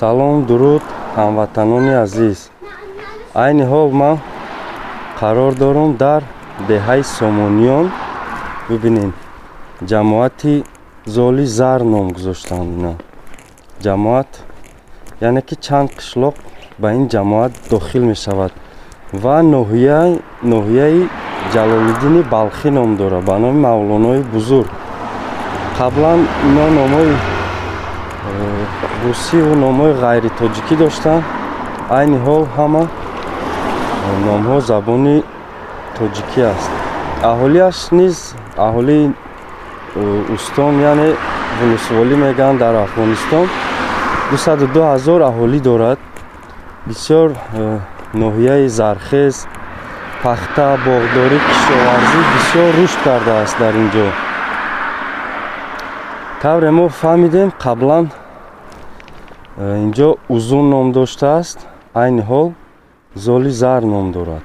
Салом, дуруд, ҳамватанони азиз! Айни ҳол ман қарор дорам дар деҳаи Сомониён. Бибинед, ҷамоати Золи Зар ном гузоштанд ина. Ҷамоат, яъне ки чанд қишлоқ ба ин ҷамоат дохил мешавад ва ноҳияи Ҷалолиддини Балхӣ ном дорад, ба номи Мавлонои бузург. Қаблан ино номҳои русиву номҳои ғайритоҷикӣ доштанд. Айни ҳол ҳама номҳо забони тоҷикӣ аст. Аҳолиаш низ, аҳолии устон, яъне волусволӣ мегӯянд дар Афғонистон, 202 ҳазор аҳолӣ дорад. Бисёр ноҳияи зархез, пахта, боғдорӣ, кишоварзӣ бисёр рушд кардааст дар ин ҷо. Тавре мо фаҳмидем, қаблан инҷо Узун ном доштааст, айни ҳол Золи Зар ном дорад.